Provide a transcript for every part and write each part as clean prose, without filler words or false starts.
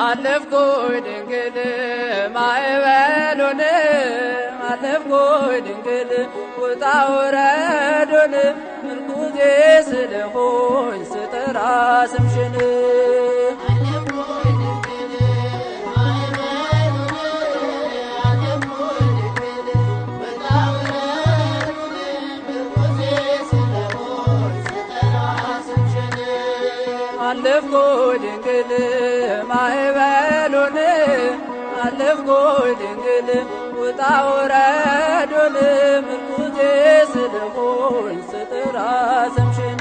አለፍኩኝ ድንግል ማዕበሉን አለፍኩኝ ድንግል ውጣ ውረዱን ምርኩዜ ስለሆንሽ ስጠራ ስምሽን አለፍኩኝ ድንግል ማዕበሉን አለፍኩኝ ድንግል ውጣ ውረዱን ምርኩዜ ስለሆንሽ ስጠራ ስምሽን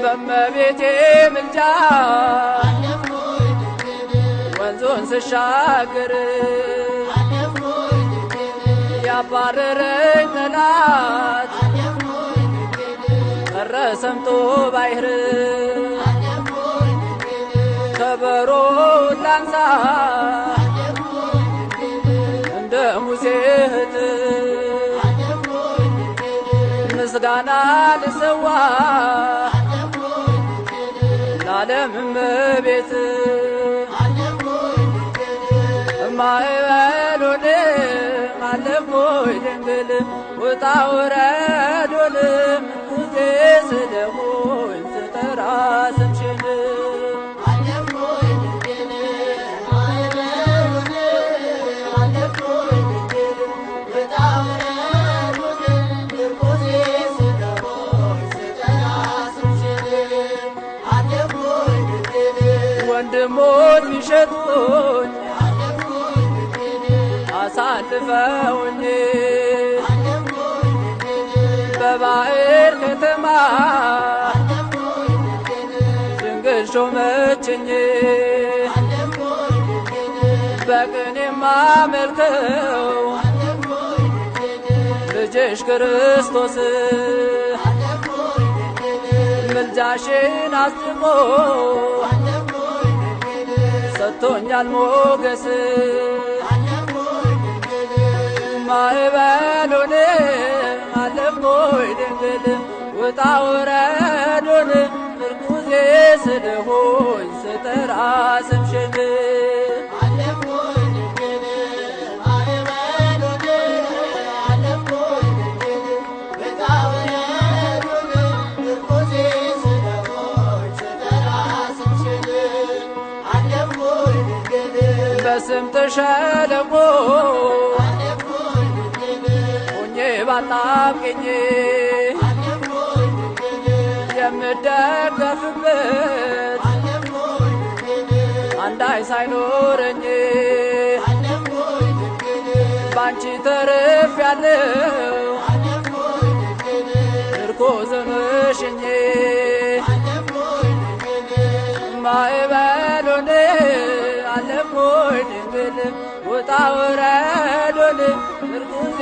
በእመቤቴ ምልጃ ወንዙን ስሻገር ያባረረኝ ጠላት ቀረ ሰምጦ ባሕር ከበሮውን ላንሳ እንደ ሙሴ እህት ምስጋና ልሰዋ ለዓለም እመቤት ማዕበሉን አለፍኩኝ ድንግል ውጣ ውረዱን ምርኩዜ ስለሆንሽ ስጠራ ስምሽን ወንድሞች ቢሸጡኝ አሳልፈውኝ በባሕር ከተማ ድንግል ሾመችኝ በቅኔ የማመልከው ልጅሽ ክርስቶስ ምልጃሽን አስጥቆ ሰጥቶኛል ሞገስ ማዕበሉን አለፍኩኝ ድንግል ውጣ ውረዱን ምርኩዜ ስለሆንሽ ስጠራ ስምሽን በስምጥ ሸለቆ ሆኜ ባጣብቅኝ የምደገፍበት አንዳች ሳይኖረኝ ባንቺ ተርፌያለሁ ምርኮ ዘመሽኝ ማዕበሉን አለፍኩኝ ድንግል ውጣ ውረዱን ምርኩዜ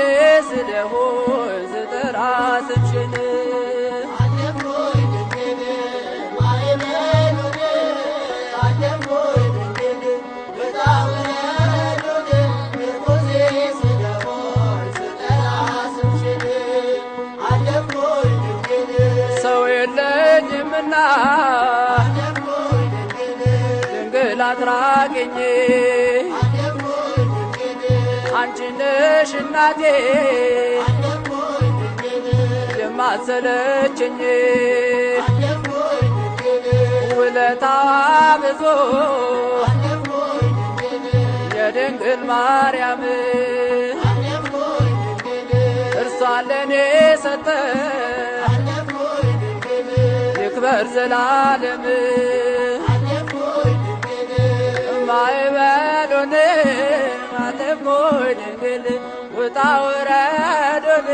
ስለሆንሽ ስጠራ ስምሽን ሰው የለኝምና ድንግል አትራቂኝ አንቺ ነሽ እናቴ የማትሰለችኝ ውለታዋ ብዙ የድንግል ማርያም እርሷን ለእኔ ሰጠ ይክበር ዘላለም ማዕበሉን አለፍኩኝ ድንግል ውጣ ውረዱን